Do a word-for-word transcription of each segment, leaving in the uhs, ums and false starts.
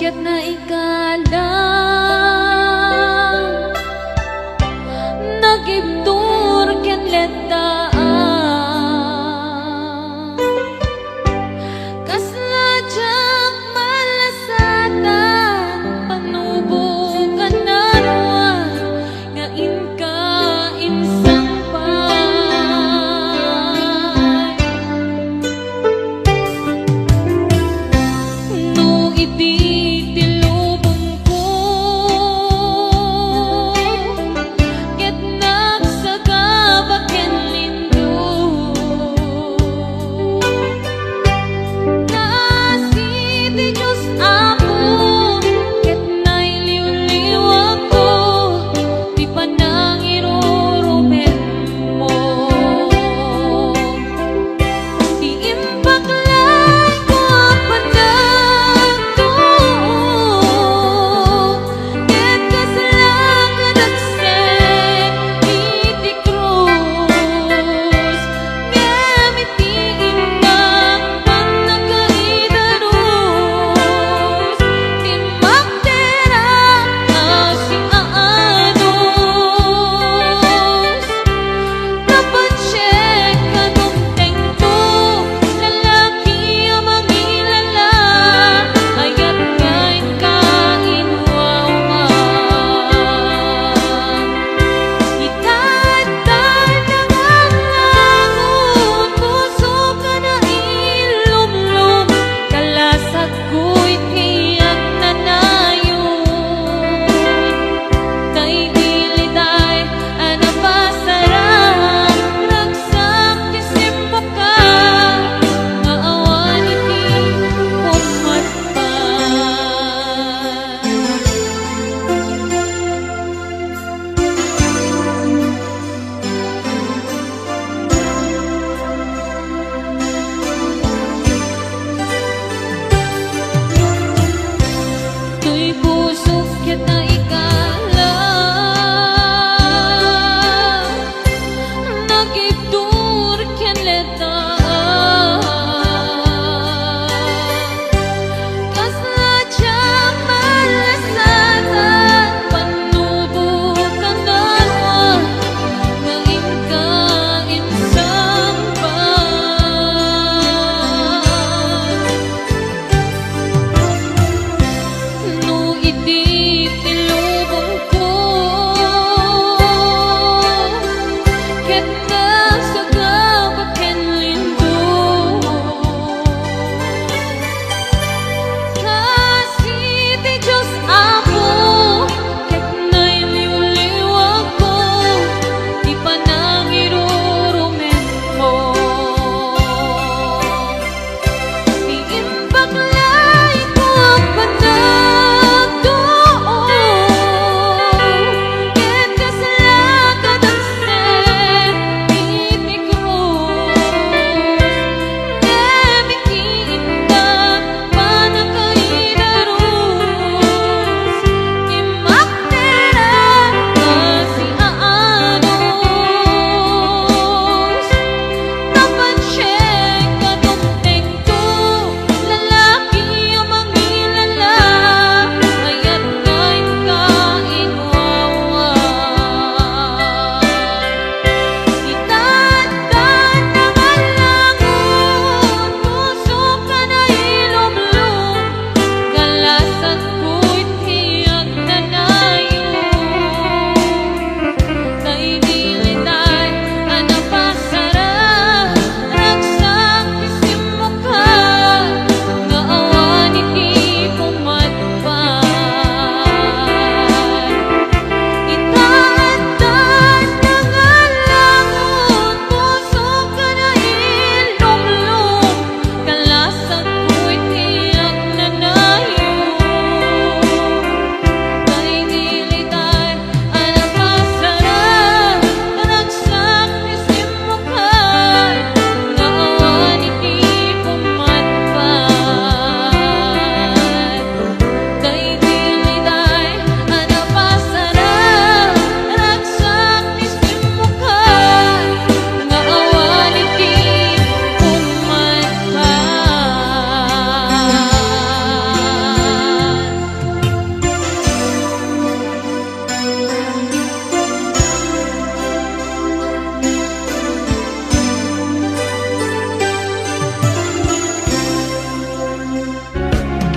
Ket naikalang nagibtur ken lettaan. Kasla diak malasatan, panubo ka narua nga inka insangpay. No idi ti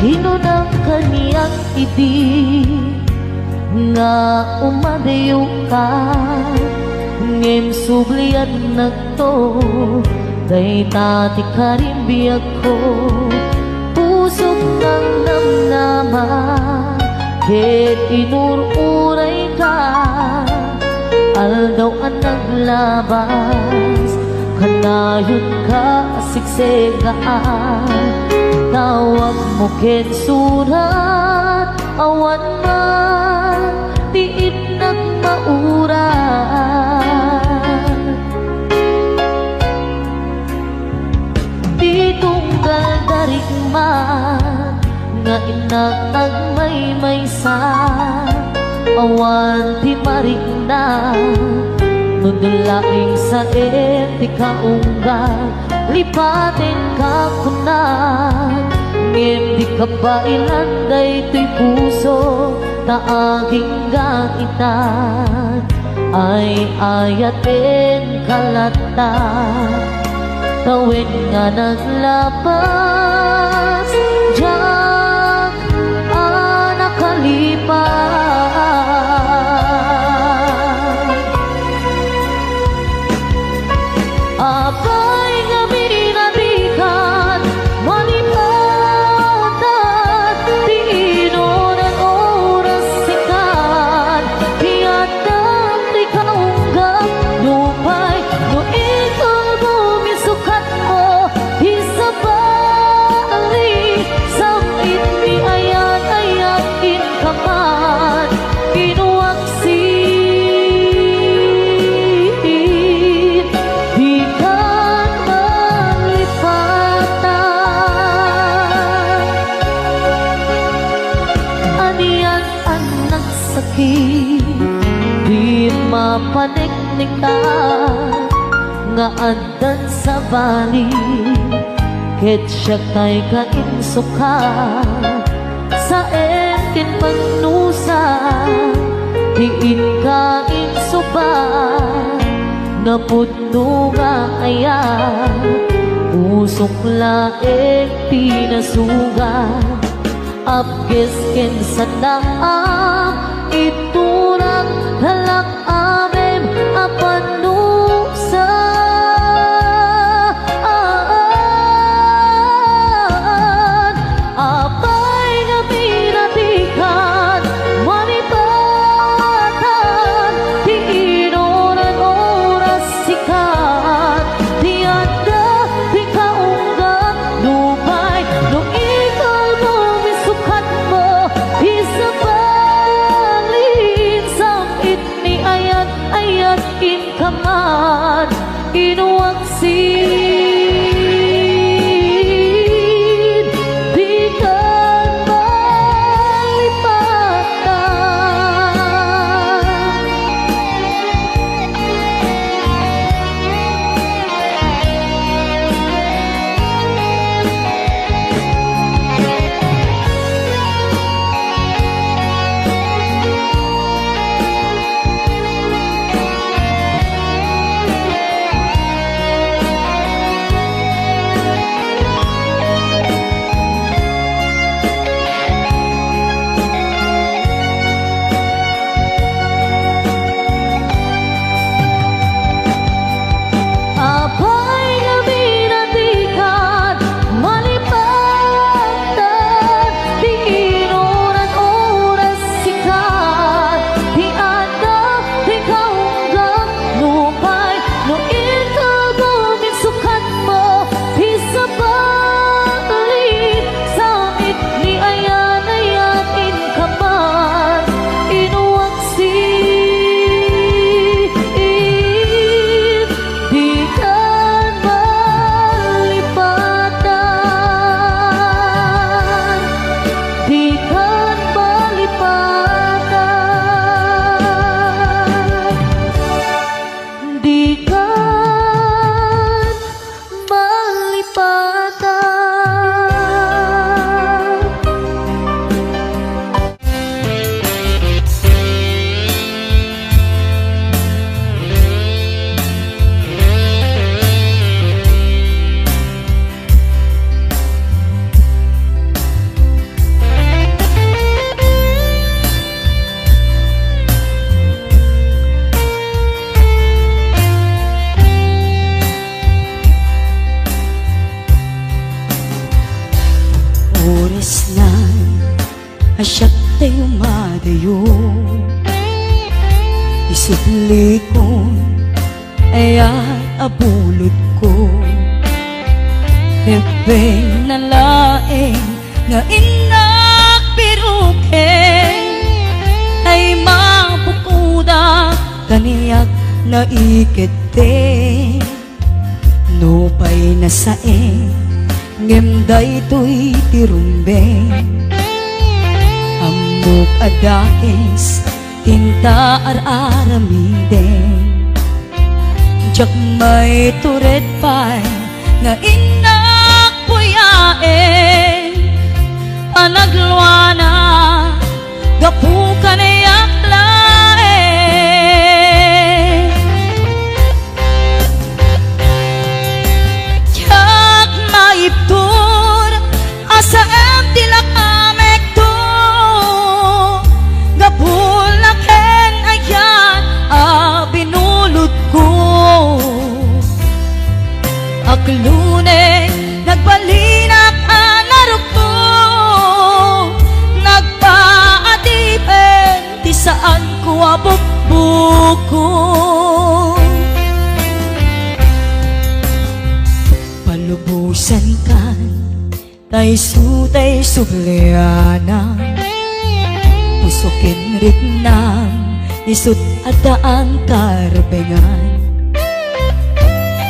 Inunam kaniak idi nga umadayoka, ngem subliannakto, dayta ti karimbiagko. Pusok nang namnama ket inur-urayka. Aldaw a naglabas, kanayonka a sigsegaan. Tawagmo ken surat, awan man ti innak maurat. Ti tunggal darikmat nga innak agmaymaysa, awan ti marikna. No dulaing saen ti kaunggal, lipatenka kunak, ngem di kabaelan daytoy puso ta agingga itan. Ay-ayatenka latta, ta wen nga naglapas, diak a nakalipat. Apay nga binatikan, malipatan, ti inunan oras sikan, ti addan ti kaunggam, nupay no ikalbo misukatmo, ti sabali, sam-it ni ayan-ayan inkaman, kinuak sin dikan malipatan. Anian a nagsakit, di mapaneknekan nga addan sabali, ket siak tay kainsukat. Saen ken pagnusa, ti inka insuba, napudno nga ayat, pusok laeng ti nasugat. Apges ken sanda a iturak, halak amem a panusa. Apay nga binatikan, malipatan, ti inunan oras sikan, ti adda ti kaunggam, nupay no ikalbo misukatmo, ti sabali, A siak tayo madayo, isublikon, ayat a bulodko. Hebbeng na laeng nga innak biroken, ay mabukoda kaniak naikette. Nupay nasaen, ngem daytoy ti rumbeng. Ammok a dakes, tinta ar-aramiden. Diak maitured pay nga innak puyaen. Panagluana, gapu kaniak laeng. Diak maibtur a saem ti lakamekto, gapu la ken ayat a binulodko. Aklune, nagbalinak a naruko, nagpaadipen ti saanko a bukbukon. Palubosankan, ta isu tay sublianak. Puso ken riknam, isut' addaan karbengan.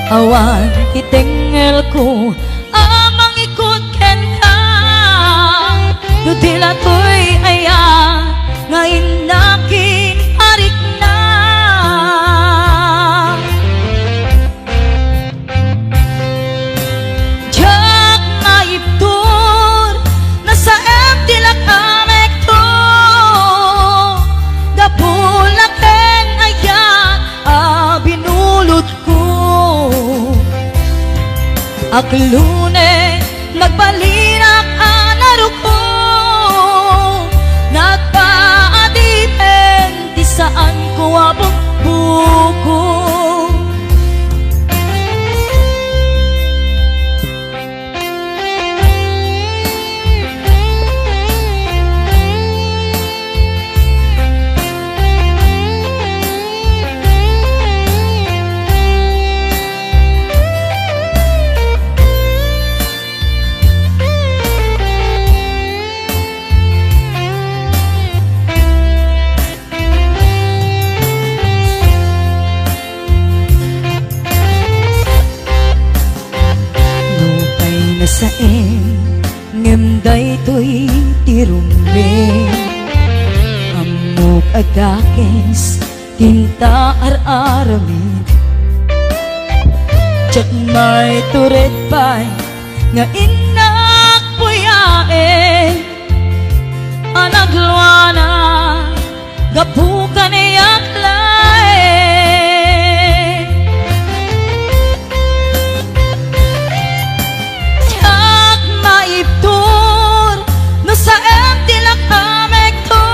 Awan ti tengngelko a mangikut kenka, no di la toy aya nga innakin a rikna. Diak maibtur, nasaem ti lakamekto, gapu la ken ayat a binulodko. Aklune, nagbalinak a naruko, nagpaadipen ti saanko a bukbukon. Nupay nasaen, ngem daytoy ti rumbeng. Ammok a dakes, tinta ar-aramid. Diak maitured pay nga innak puyaen. Panagluana, gapu kaniak laeng. Diak maibtur, no saem ti lakamekto,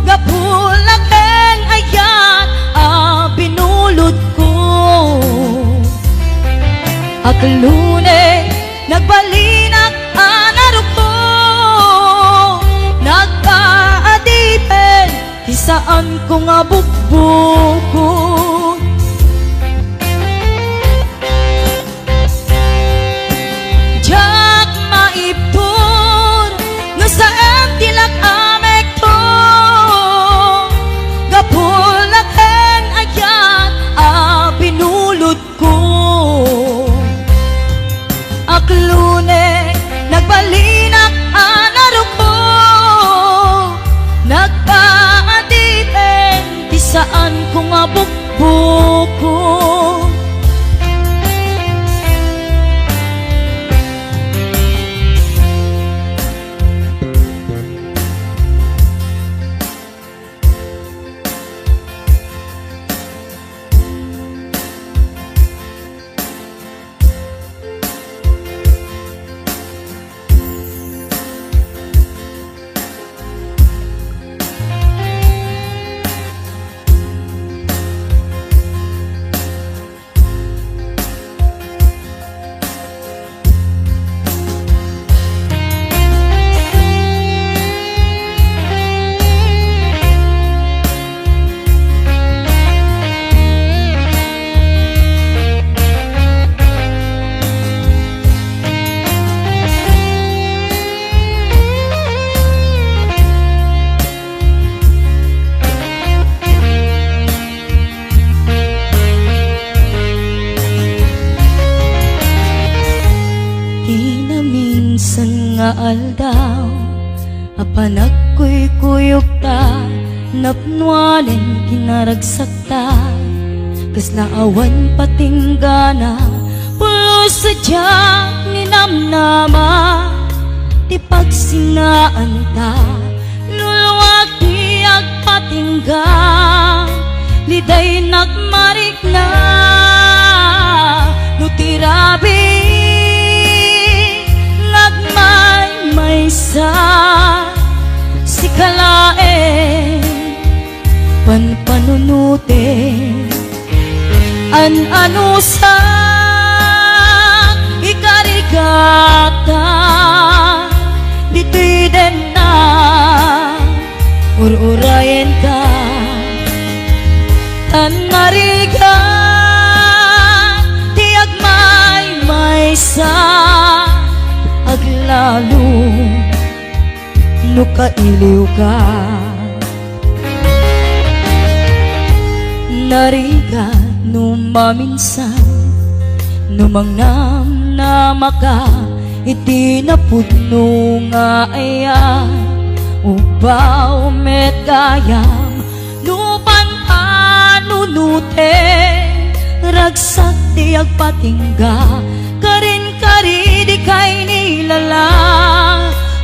gapu la ken ayat a binulodko. Aklune, nagbalinak a naruko, nagpaadipen ti saanko nga bukbukon. Diak maibtur no saem ti lakamekto, gapu la ken ayat a binulod ko. Aklune, nagbalinak a naruko, nagpaadipen ti saanko nga bukbukon. nga aldaw a panagkuykuyogta, napnoanen kinaragsakta, kasla awan patinggana, pulos a diak ninamnama ti pagsinnaanta, luluak ti agpatingga, lidaynak marikna, no ti rabii nga agmaymaysa, sika laeng panpanunoten. An-anusak, ikarigata, ditoy denna, ur-urayenka, tan narigat ti agmaymaysa, aglalo no kailiwka. Narigat no maminsan, no mangnamnamaka iti napudno nga ayat, ubaw met gayam no panpanunoten, ragsak ti agpatingga, karin kari dikay nilala,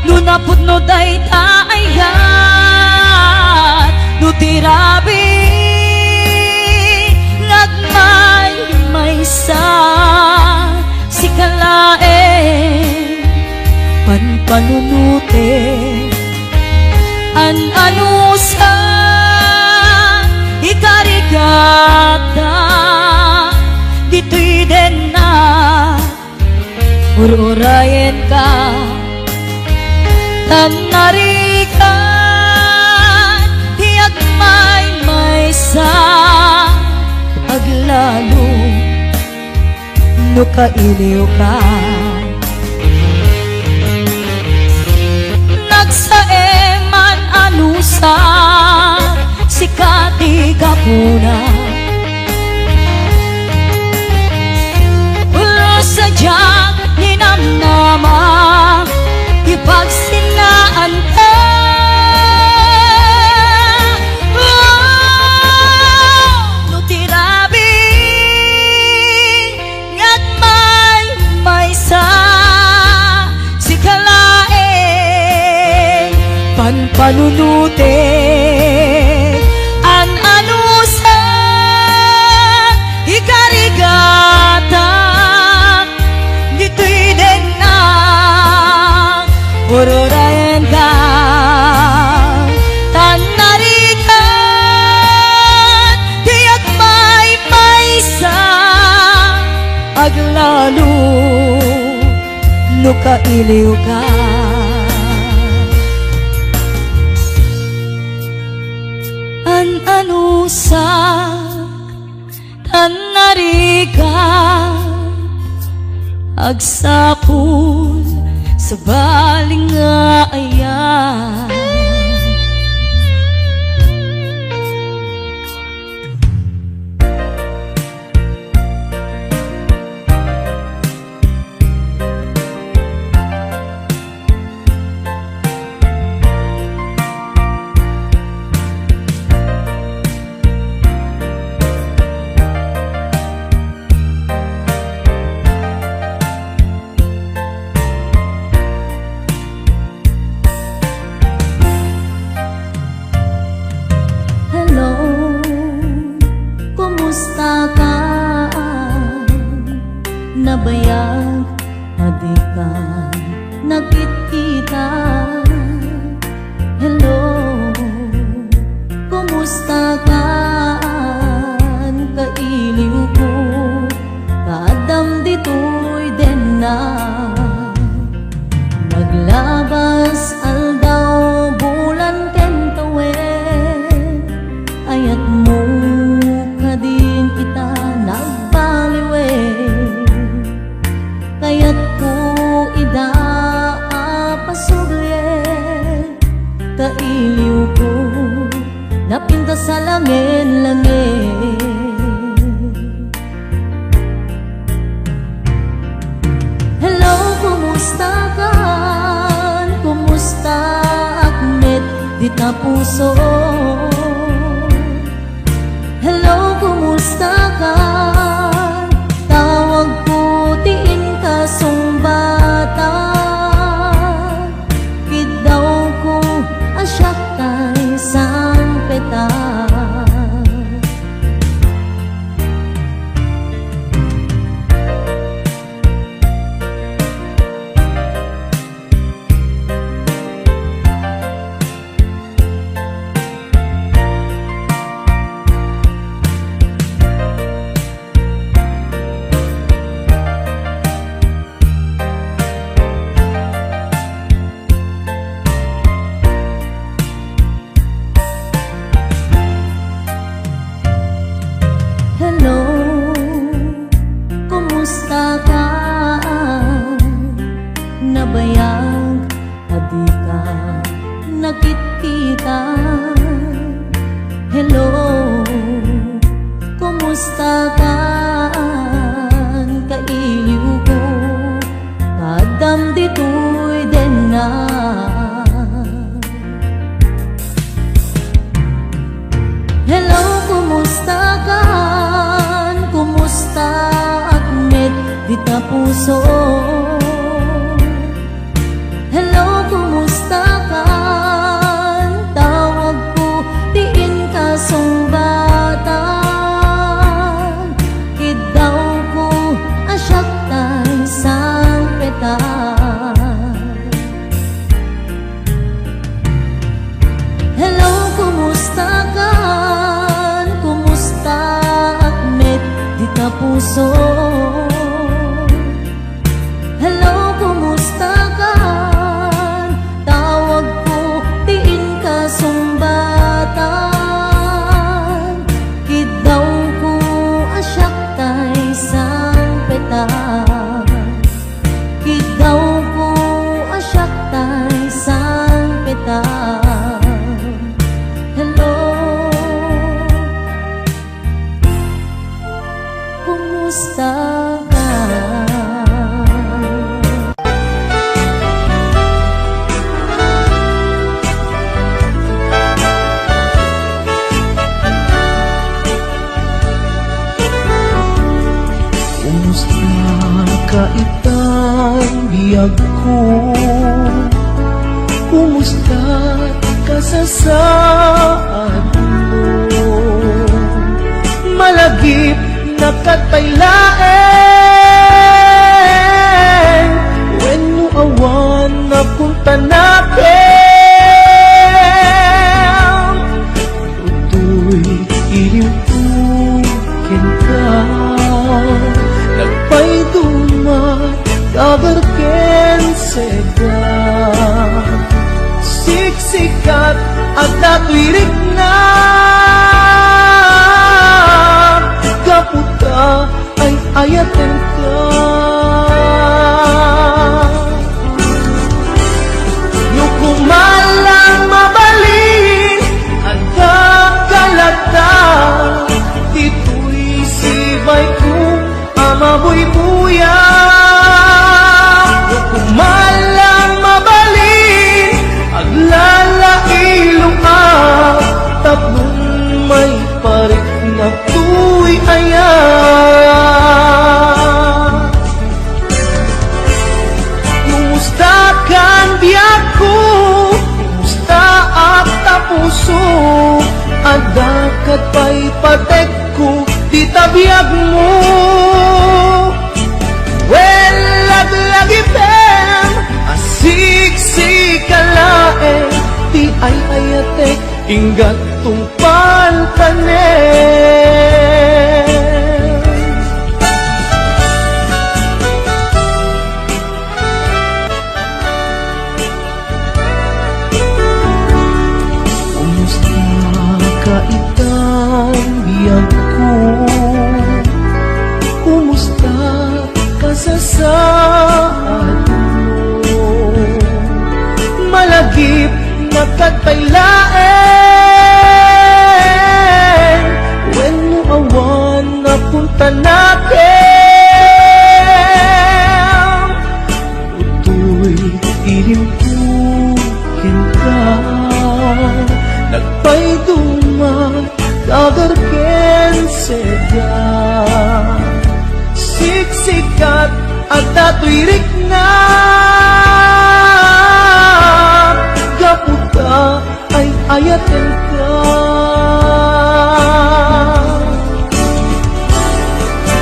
no napudno dayta ayat, no ti rabii nga agmaymaysa, sika laeng panpanunoten. An-anusak, ikarigata, ditoy denna, ur-urayenka, tan narigat ti agmaymaysa, aglalo no kailiwka. Nagsaem, an-anusak, sika ti gapuna. Pulos a diak ninamnama ti pagsinnaanta. Oh, no ti rabii nga agmaymaysa, sika laeng panpanunoten. An-anusak, ikarigata, ditoy denna, ur-urayenka, tan narigat ti agmaymaysa, aglalo no kailiwka. An-anusak, tan narigat, agsapul sa bali nga ayat. Hello, kumusta ka? Nabayag a di ka nakitkita. Hello, kumusta ka? Kailiwko, kaaddam ditoy denna. Naglabas aldaw, bulan ken tawen, ayatmo kadin kita nagbaliwen. Kayatko ida a pasubli, kailiwko, napintas a langen-langen. Hello, kumusta ka? Kapuso, hello, kumusta ka? Tawagko ti inkasumbatan. Kiddawko a siak tay sangpetak. Hello, kumusta ka? Nabayag a dika nakitkita. Hello, kumusta ka? Kailiwko, kaddam ditoy denna. Hello, kumusta kan? Kumusta ak met dita puso? Hello, kumusta kan? Tawagko ti inkasumbatan. Kiddawko a siak tay sangpetak. Hello, kumusta kan? Kumusta ak met dita puso? Hello, kumusta kan? Tawagko ti inkasumbatan. Kiddawko a siak tay sangpetak. Kiddawko a siak tay sangpetak. Hello, kumusta ka? Kumusta ka itan biagko? Kumusta ka sa saadmo? Malagip na ket pay laeng wenno awan a kuntanakem. Toy ilimpo kenka, nagpayduma kagar ken seda. Siksikat adda toy rikna, gapu ta ay-ayatenka. No koma lang mabalin, adda kalata, ditoy sibayko a mabuybuya. No koma lang mabalin, aglalailo a tapno may parik na toy aya. Kumusta kan biagko? Kumusta ak ta puso? Adda ket pay patekko dita biagmo? Wen, laglagipem a siksika laeng ti ay-ayatek. Inggat tungpaltanem. Kumusta ka itan biagko? Kumusta kasasaadmo. Malagip na ket pay laeng wenno awan a kuntanakem. Toy ilimpo kenka, Adda toy rikna gapu ta ay-ayatenka.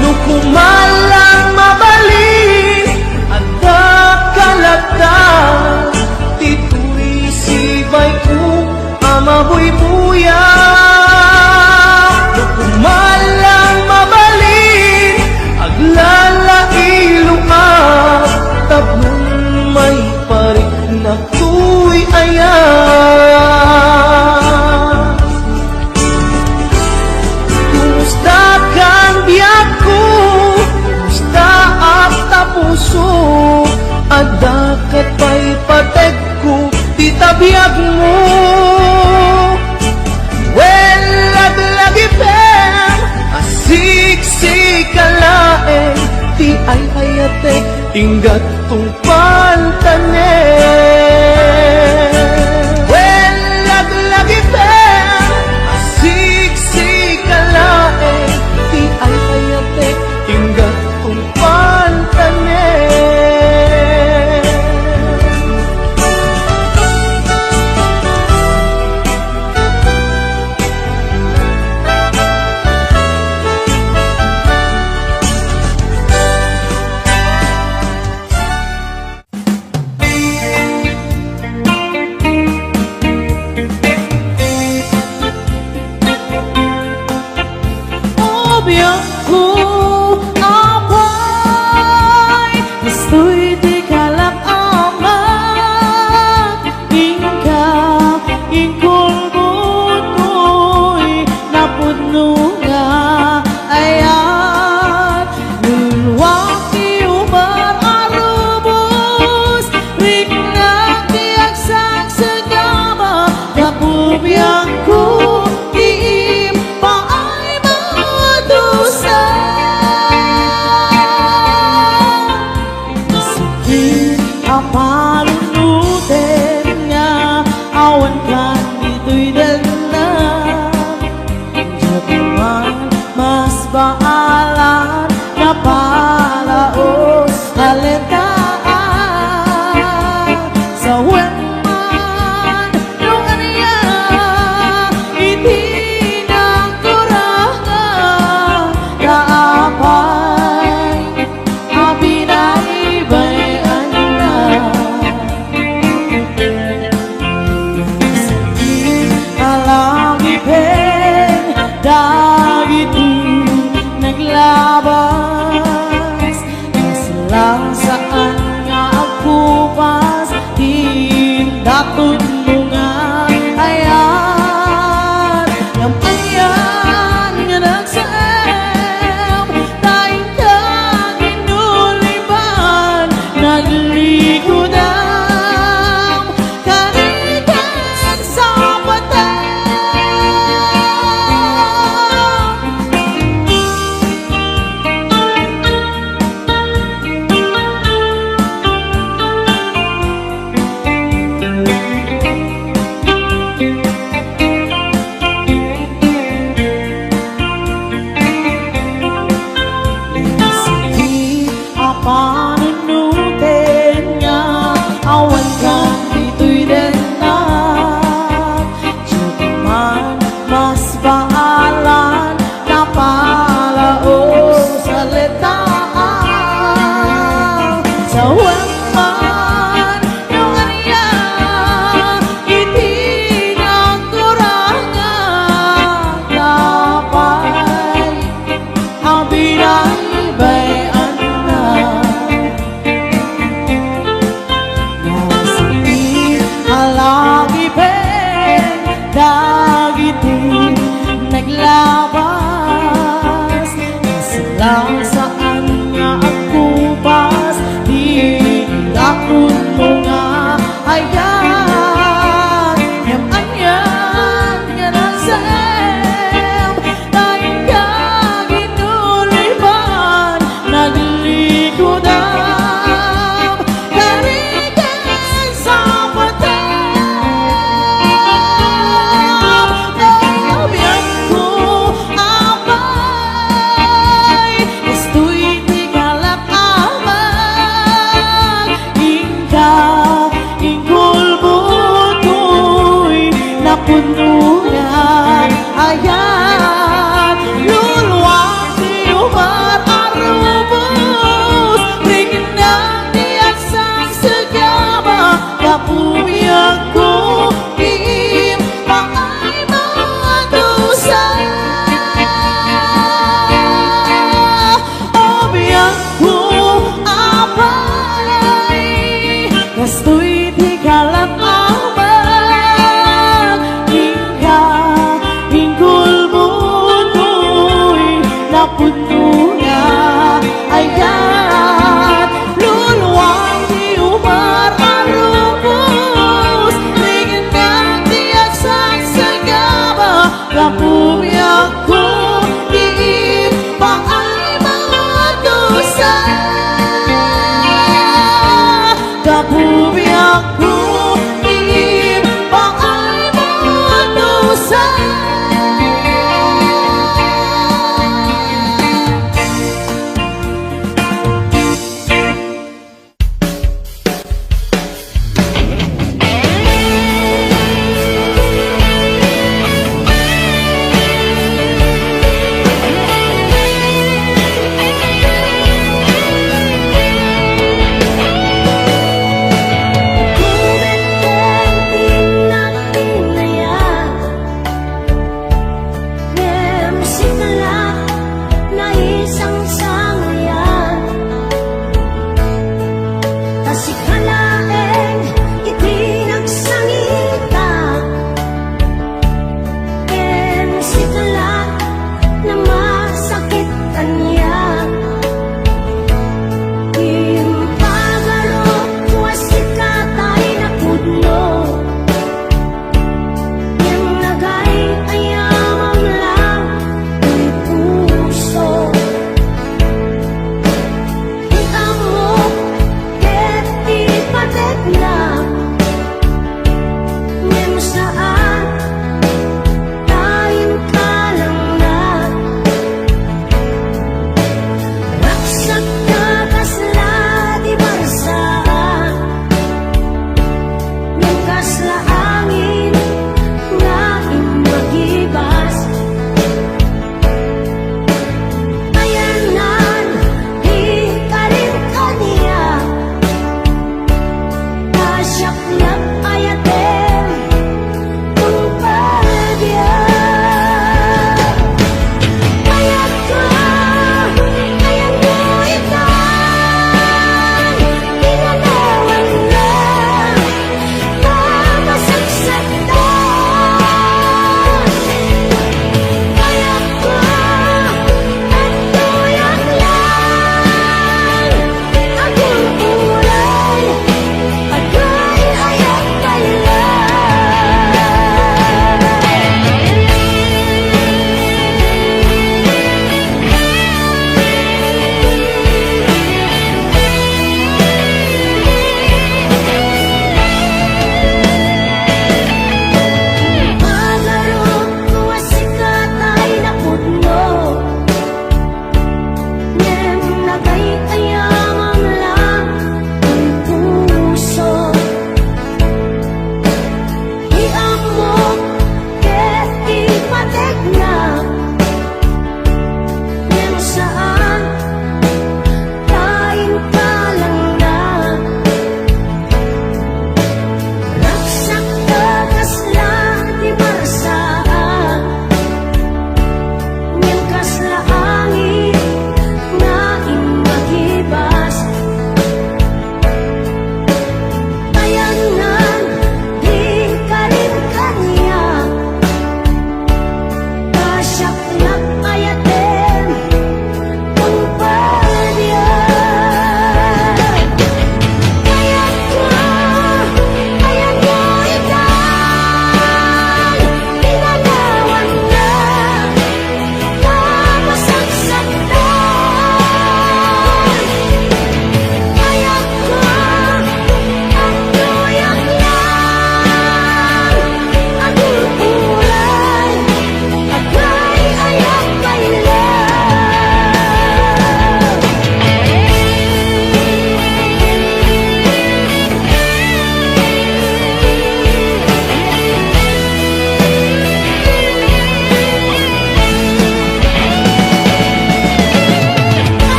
No kumalang mabalin, adda kalata ti tuy sibay-ko a mabuybuya. No kumalang mabalin, aglalailoak tapno maipariknak toy ayat. Kumusta kan biagko? Kumusta ak ta puso? Adda ket pay pateg ko ti tabiagmo. Wen, laglagipen a siksika laeng ti ay-ayatek, inggat tungpaltanen. Wen, laglagipen a siksika laeng ti ay-ayatek, inggat tungpaltanen. O biagko, apay, kastoy ti kalak-amak, inka, inkulbot toy napudno nga ayat. Nulwak ti umar a rubos, riknak ti agsagsaga, gapu biagko ti impaaymo a dusa. Sakit a panunoten nga awan kan ditoy denna. Diak man masbaalan, napalaos a letaan. Sawen man no ania iti nagkurang, ta apay a binaybay-anna. Sakit a lagipen dagiti naglabas, kasla saan nga agkupas ti indaton mo nga ayat. Ngem ayan nga nagsem, ta inka ginuliban, naglikudam, kaniken sa patay. Sakit a panunoten nga awan kan ditoy denna. Diak man masbaalan, napalaos a letaan. Sawen man no ania iti nagkurang, ta apay a binaybay-anna. Biag ko, impaay mo a dusa.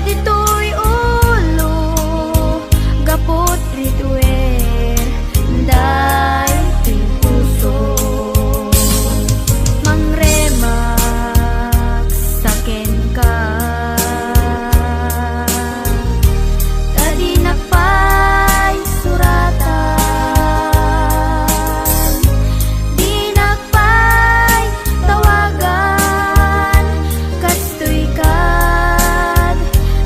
Ditoy ulo, gapu ditoy, daytoy puso, mangremak sa kenka. Ta dinak pay suratan, dinak pay tawagan, kastoy kad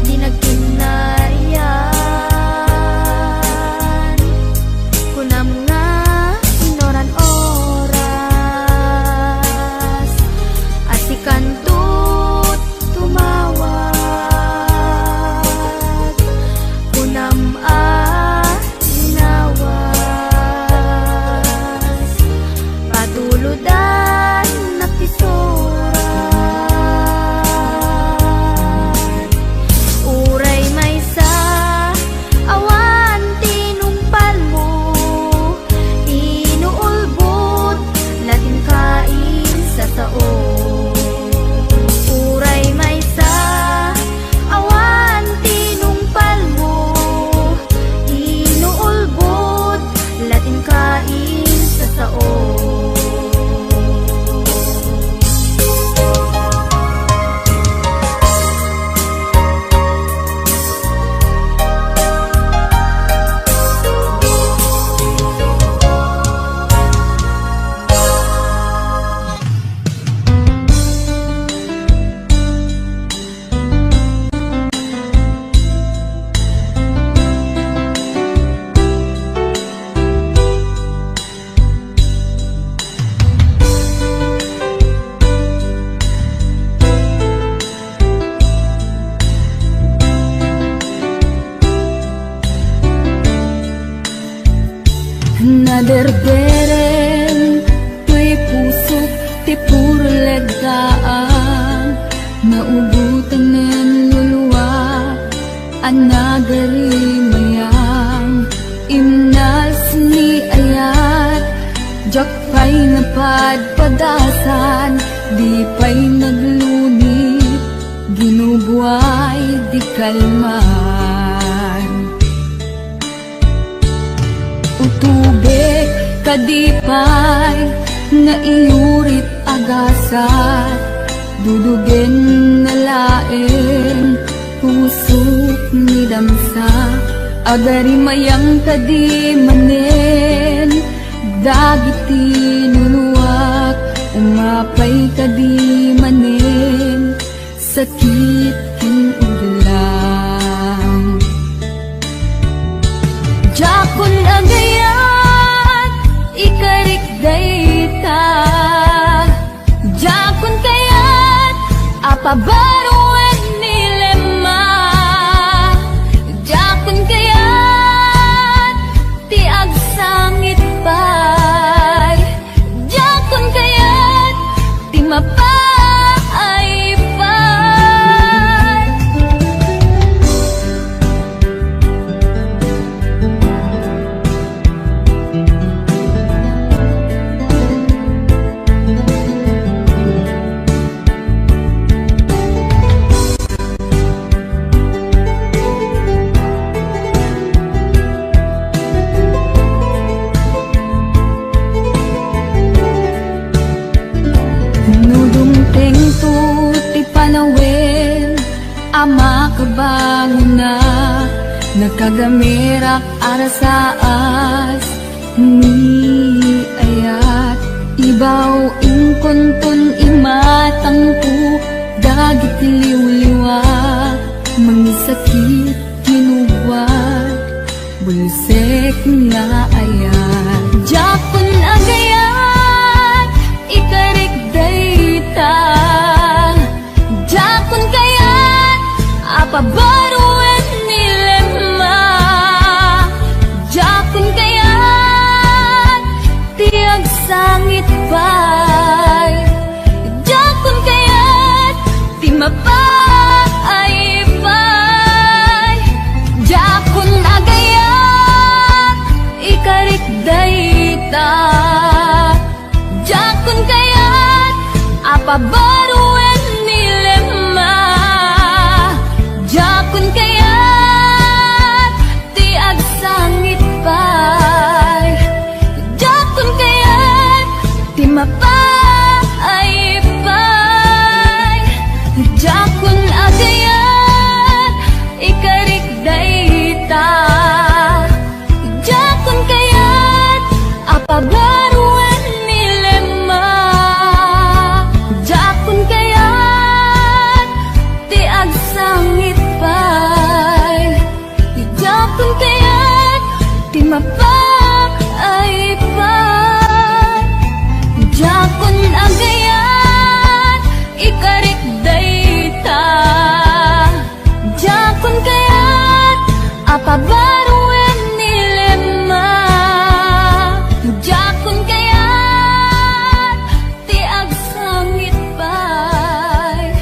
di nagkinnarian. Kunam nga inuran oras, a sikanto tumawag. Kunam a linawas, patulodannak ti surat. Uray maysa, awan tinungpalmo, inuulbod, latin kain sa sao. Uray maysa, awan tinungpalmo, inuulbod, latin kain sa sao. Naderderem toy pusok ti puro legdaan, naubotanen luluak a nagarimayam. Imnals ni ayat, diak pay napadpadasan, di pay naglunit, ginubuay di kalman. Utubek kadi pay nga iyurit a gasat, dudugen na laeng pusok ni damsa. Agarimayam kadi manen dagiti nuluak, umapay kadi manen sakit ken udlam. Diakon agayat, ikarik dayta. Diakon kayat a pabaruen ni Lema. Diakon kayat ti agsangit pay. Diakon kayat ti mapaay pay. No dumtengto ti panawen a makabangonak, nakagamerak a rasaas ni ayat. Ibaw inkonton imatangko dagiti liwliwa, mangisakit kinugwat, bulsek nga ayat. Diakon agayat, ikarik dayta. Diakon kayat a pabaruen ni Lema. Diakon kayat ti agsangit pay. Diakon kayat ti mapaay pay. Diakon agayat, ikarik dayta. Diakon kayat a pabaruen ni Lema. Diakon Kayat ti agsangit pay, diakon kayat ti mapaay pay, diakon agayat ikarik dayta. Diakon kayat a pabaroen ni Lema. Diakon kayat ti agsangit pay. Diakon kayat ti mapaay pay. Diakon agayat ikarik dayta. Diakon kayat a pabaroen ni Lema. Diakon kayat ti agsangit pay.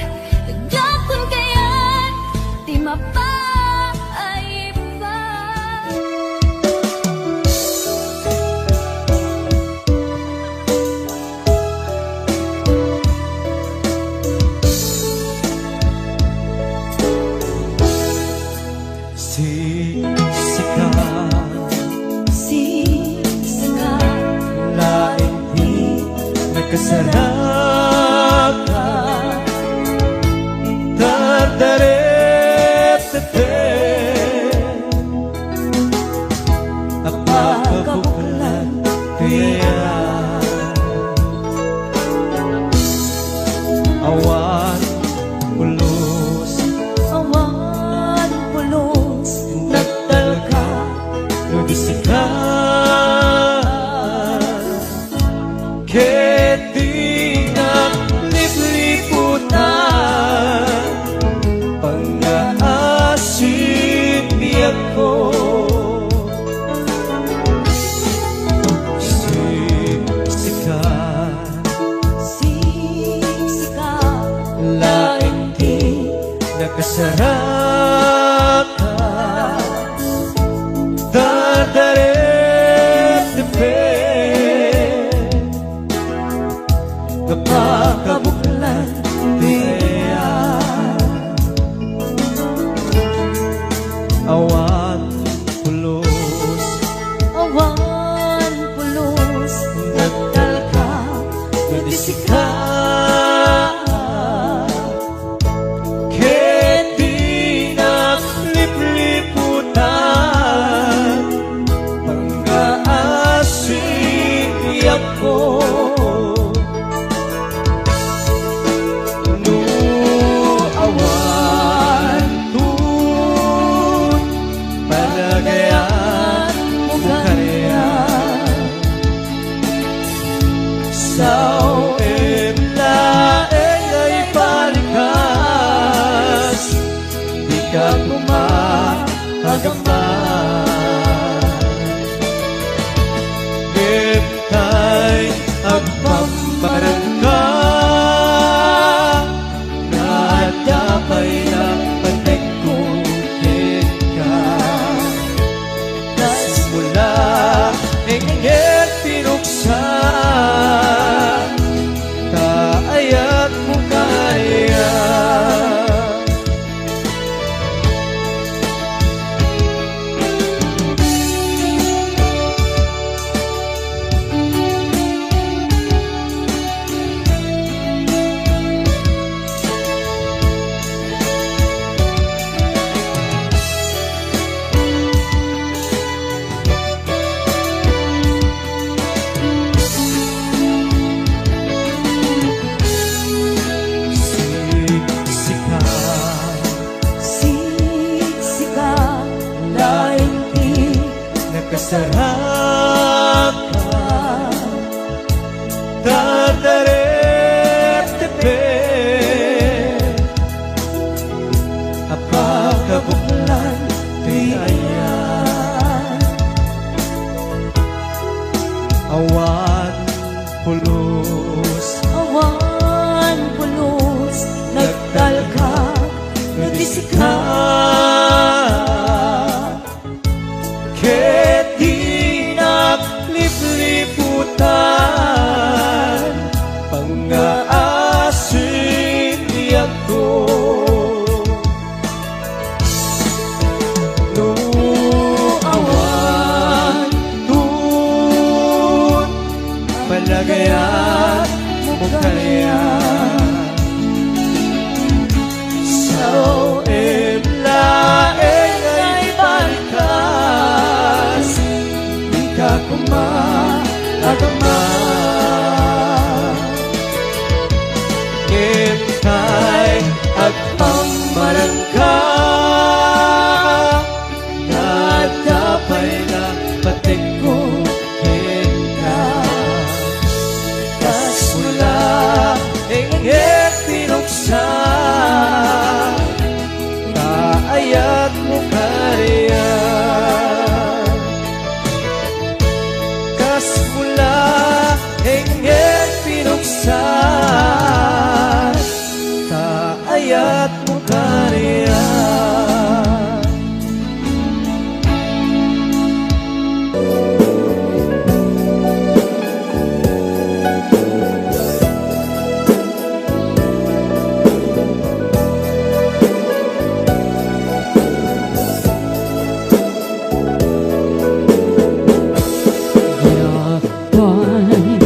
Diakon kayat ti mapaay pay. Siksika, siksika, laeng ti nakasaraka, tardarep tete. Napakabuklan kaya. Awan pulos, awan pulos, nagtalka no di sika. Ket dinak lipliputan, pangngaasim biagko. Siksika, siksika, laeng ti nakasaraka. Tadarep tepe, napakabuklan ti ayat. Awan pulos, awan pulos, nagtalka no di sika. Ket dinak lipliputan, pangngaasim biagko. No awan ton panagayat mo kaniak, sao-em laeng a ibalikas, dika koma agama. Ngem tay agpammaranka, nga adda pay napatengko kenka. Kas mula, enggen pinuksa, ta ayat mo kaniak. Siksika, siksika, laeng ti nakasaraka. Tadarep tepe, napakabuklan ti ayat. Awan pulos, awan pulos, nagtalka no di sika. Ket di Ayat mo kaniak. Sao-em laeng nga ibalikas, dika koma agama. Ngem tay agpammarangka, nga adda pay nga patekko kenka. Kas pula, engeg pinuksa, ta ayat mo kaniak. Kas pula, engeg pinuksa, ta ayat mo kaniak. Diak pay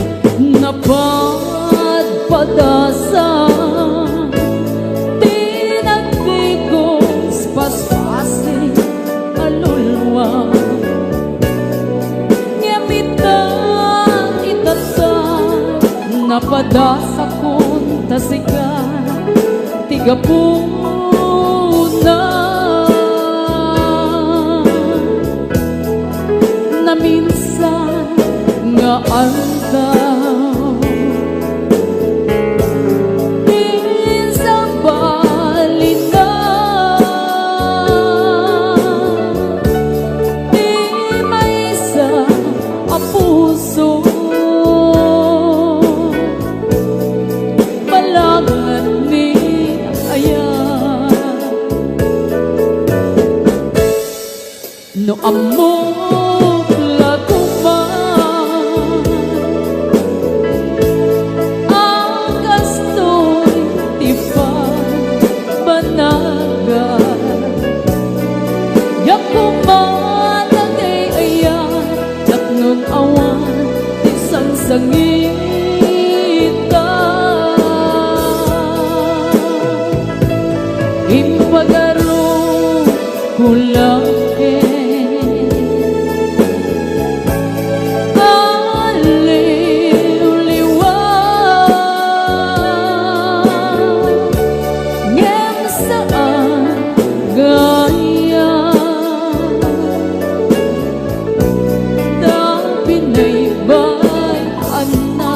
napadpadasa ti nagdigos paspasig a luluam. Ngem ita, itatta, napadasakon ta sika ti gapuna. Naminsan nga aldaw, insabalina ti maysa a puso. Balangat ni ayat. No ammok la koma a kastoy ti pagbanagak, diak koma nagay-ayat tapnon awan ti sangsangita. Impagarok ko la ket aliwliwa, ngem saan gayam ta binaybay-anna.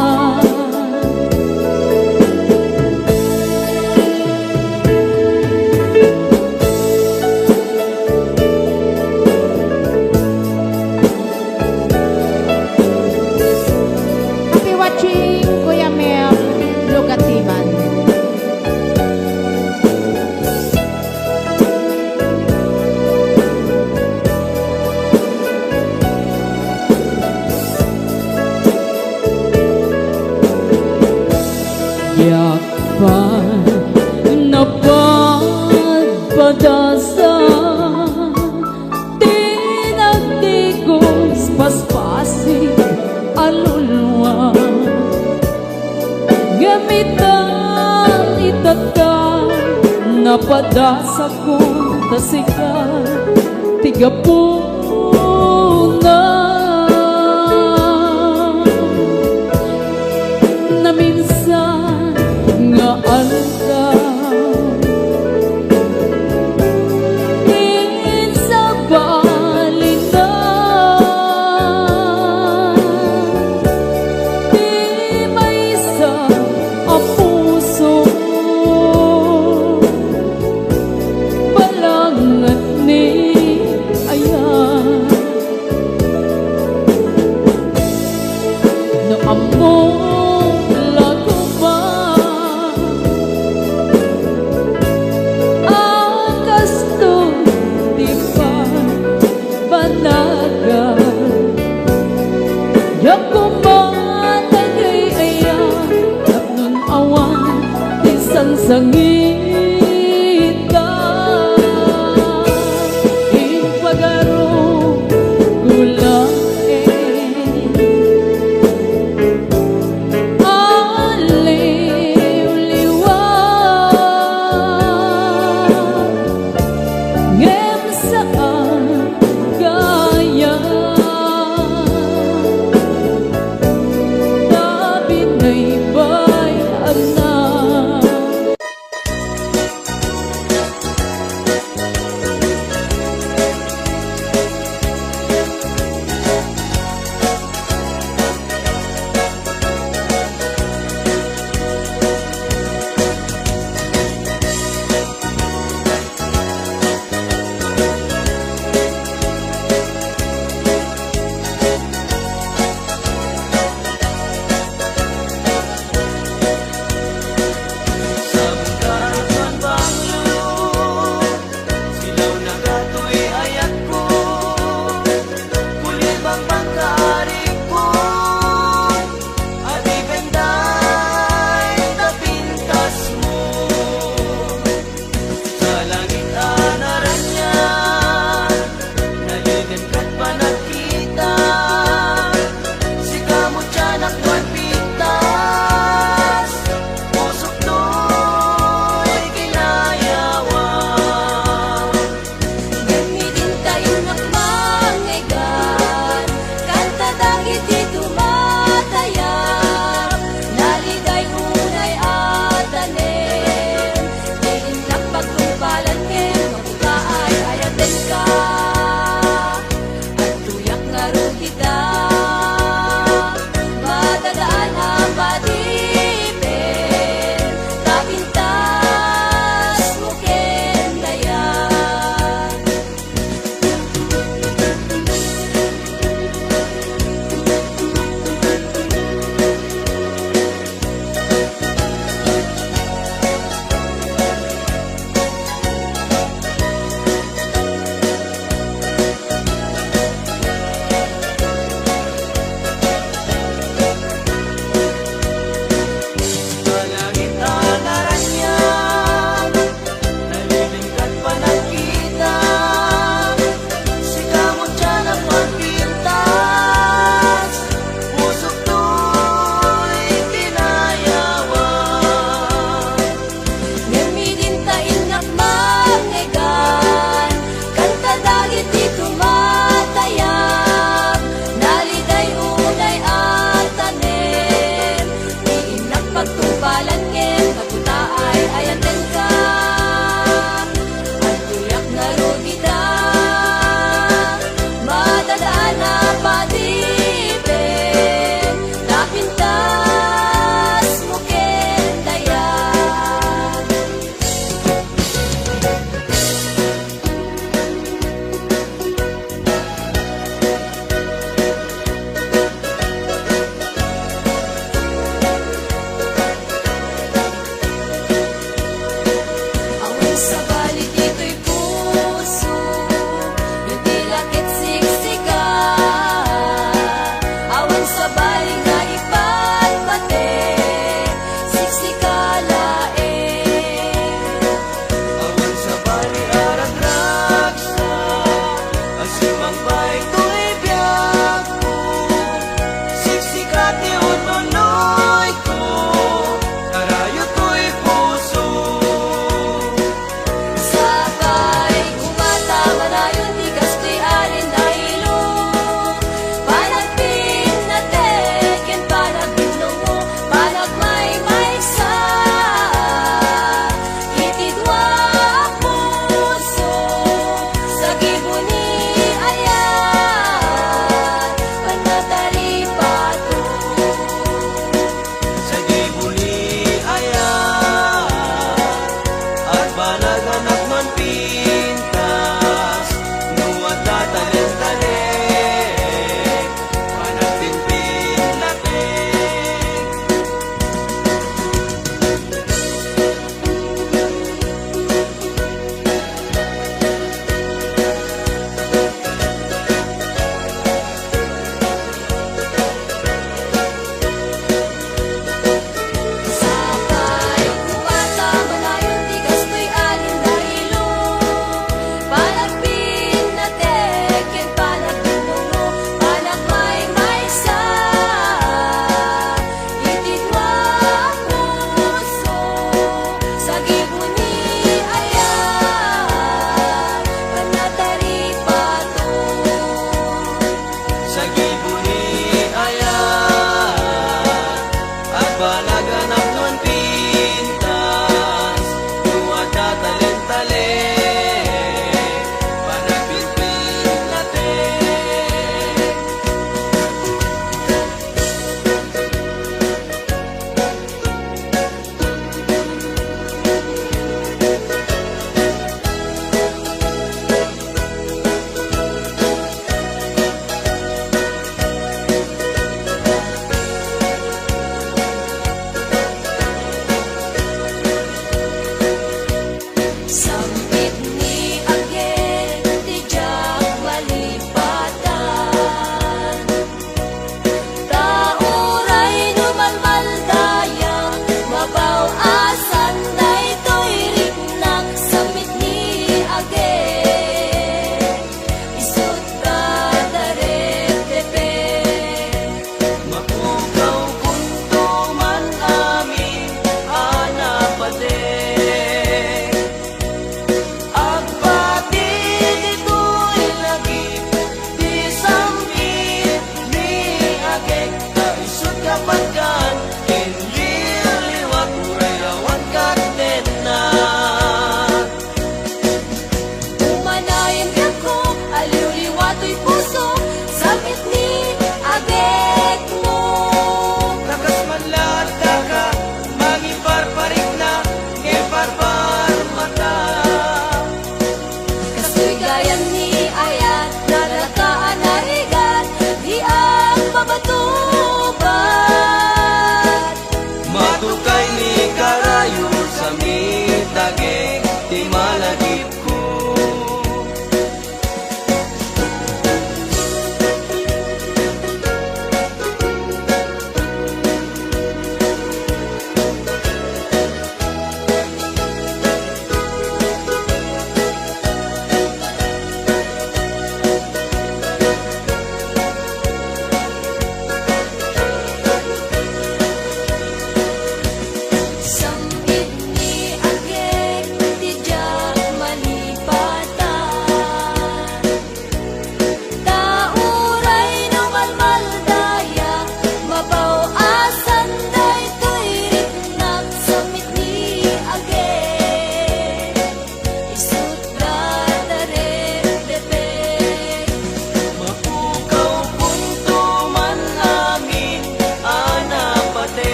Happy watching, Kuya Mel Lugatiman. Diak pay napadpadasa ti nagdigos paspasig a luluam. Ngem ita, itatta, napadasakon ta sika ti gapuna. Naminsan nga aldaw, insabalina ti maysa a puso. Balangat ni ayat.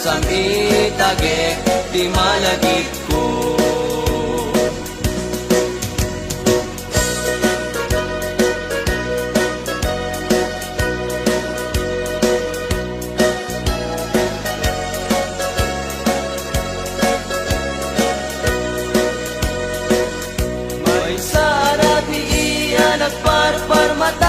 Sam itagek ti malagipko. Maysa a rati iya nagparparmat